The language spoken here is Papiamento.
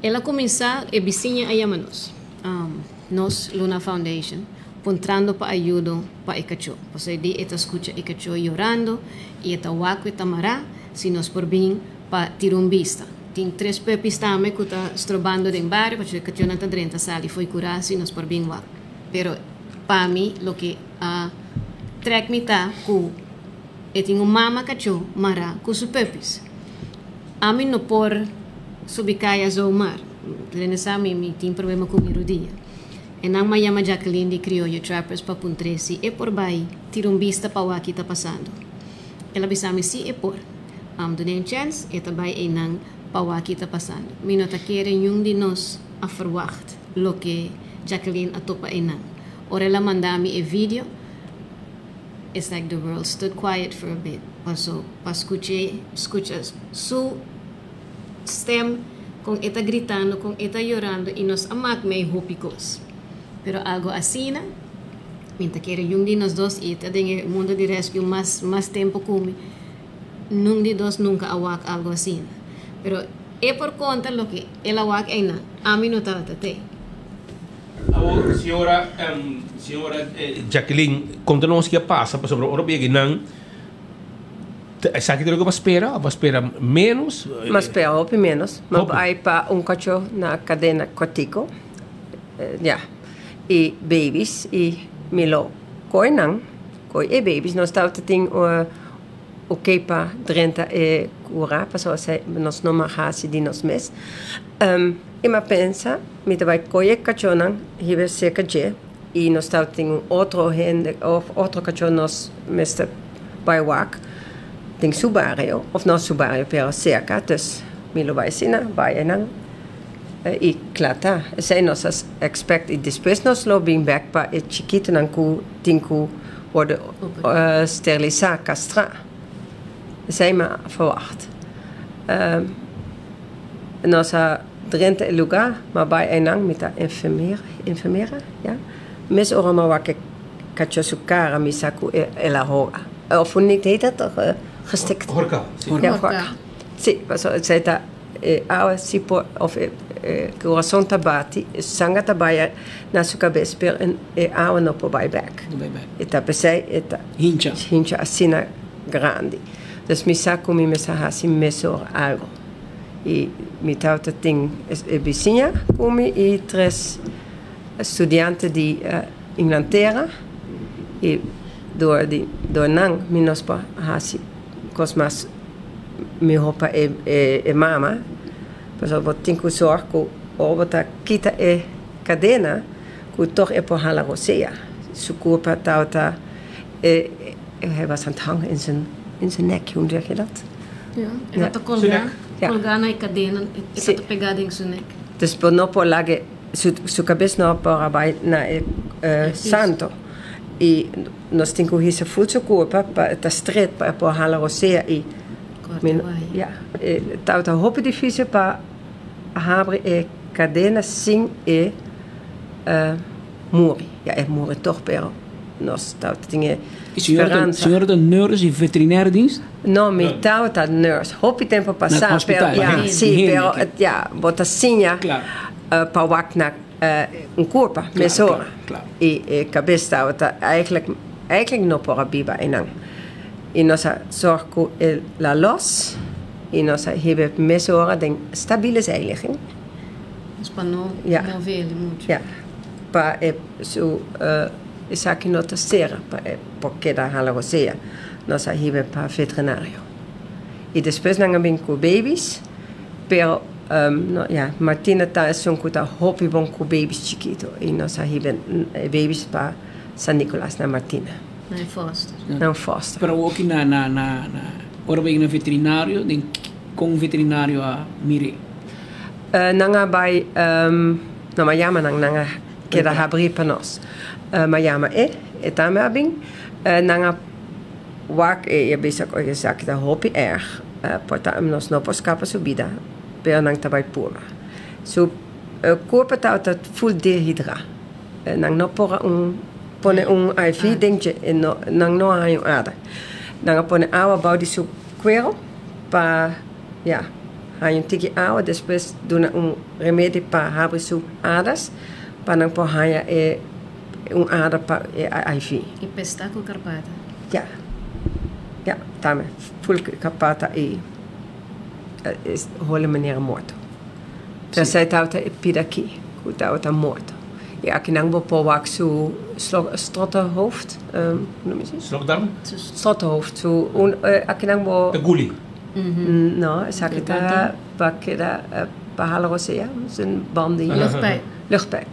El a kuminsá, e bisiña a yama nos, nos Luna Foundation, puntrando pa ayudo pa e kachó. Pasobra e di e ta skucha e kachó yorando i e ta wak ku e ta mará, si nos por bin pa tira un bista. Tin tres puppies tambe ku ta strobando den bario, pasobra e kachónan ta drenta sali fo'i kurá si nos por bin wak. Pero pa mi loke a trèk mi ta ku e tin un mama kachó mará ku su puppies. Ami no por subi kaya zomaar. Rene sa mi mi tin problema ku mi rudia. E nan m'a yama Jacqueline di Crioyo Trappers pa puntr'é si e por bai tira un bista pa wak ki ta pasando. El a bisa mi si e por. Am dun'é un chèns, e ta bai einan pa wak ki ta pasando. Mi no ta kere niun di nos a ferwagt loke Jacqueline a topa einan. Ora el a manda mi e video, it's like the world stood quiet for a bit paso pa skuch'é, skucha su stem kon e ta gritando, kon e ta yorando i nos a mak mei hopi kos. Pero algo asina, mi ta kere yun di nos dos i e ta den e mundo di rescue mas mas tempo ku mi, nun di dos nunka a wak algo asina. Pero e por konta loke el a wak einan, ami no tabata tei. Awor, señora, señora Jacqueline, konta nos ke a pasa pasobra ora bo yega einan, Esaki ta loke bo a spera of bo a spera menos? Mi a spera hopi menos. Mi a bai pa un kachó na kadena kòrtiku, ya, i babies i mi lo koi nan, koi e babies. Nos tabata tin oké pa drenta e kura pasobra esei nos no mag hasi di nos mes. I mi a pensa mi ta bai koi e kachónan hiba serka dje. I nos tabatin un otro hende of otro kachó nos mester bai wak den su bario, of no su bario pero serka, dus mi lo bai asina, bai einan i kla ta. Esei nos a expect i despues nos lo bin bek pa e chikitonan ku tin ku wòrdu sterilisá, kastrá. Esei mi a verwacht. Nos a drenta e lugá, m'a bai einan, mi ta enfermera, enfermera, ya. Mes ora m'a wak e kachó su kara, mi sa ku el a hoga. Òf hoe niet heet dat toch? Gestikt. Horka, si. Ja, horka. Si, pasobra esei ta e awa si por, òf e kurason ta bati, e sanger ta bai na su kabes, pero e awa no por bai bèk. No bai bèk. E ta p'esei e ta Hincha. hincha asina grandi. Dus mi sa ku mi mester hasi mesora algu. I mi tabata tin e bisiña ku mi i tres studiante di Inglatera i dor di dor nan mi nos por hasi kos mas mihó pa e e mama pasobra bo tin ku sòrg ku ora bo ta kita e kadena ku tòg e por hala rosea su kurpa tabata e hij was aan het hangen in zijn in zijn nek hoe zeg je dat? Ja, e ta ta colga, colga na e cadena, e ta ta pega den su nek. Dus bo no por laga su su cabes no por a bai na e santo y nos tin cu hisa ful su curpa pa e ta stret pa e por hala rosea y ja e tabata hopi dificil pa habri e cadena sin e muri. Ja e muri toch pero nos tabata tin e speransa. Señora ta nurse di veterinaire dienst? No, mi tabata nurse hopi tempo pasa pero ya si pero ya bo ta siña pa wak na un kurpa mesora y e kabes tabata eigenlijk eigenlijk no por a biba einan y nos a zorg ku el a los y nos a hiba mesora den stabiele zijligging. Dus pa no move el mucho. Ya pa e su esaki no ta sera pa e por keda hala rosea. Nos a hiba pa veterinario y despues nan a bin cu babies pero no ya Martina ta esun cu ta hopi bon cu babies chikito y nos a hiba e babies pa San Nicolas na Martina. Na e foster. Na un foster. Pero awoki na na na ora bo yega na veterinario den con veterinario a mire? Nan a bai no m'a yama nan, nan a keda habri pa nos. M'a yama e, e tambe a bin. Nan a wak e i a bisa ku esaki ta hopi erg, por ta nos no por skapa su bida, pero nan ta bai purba. Su kurpa tabata ful dehidrá. Nan no por a un pone un IV den dje, e no nan no a haña un ader. Nan a pone awa bou di su kuero pa ya. Haña un tiki awa, despues duna un remedi pa habri su adas, pa nan por haña e un ada pa e IV. I pesta ku karpata. Ja. Ja, tambe. Ful karpata i hole manera morto. P'esei tabata e pida aki ku tabata morto. I akinan bo por wak su strottenhoofd, hoe noem je het? Slokdarm? Strottenhoofd, su un akinan bo. Ta guli? No, esaki ta pa keda pa hala rosea, su bandi. Luchtpijp. Luchtpijp.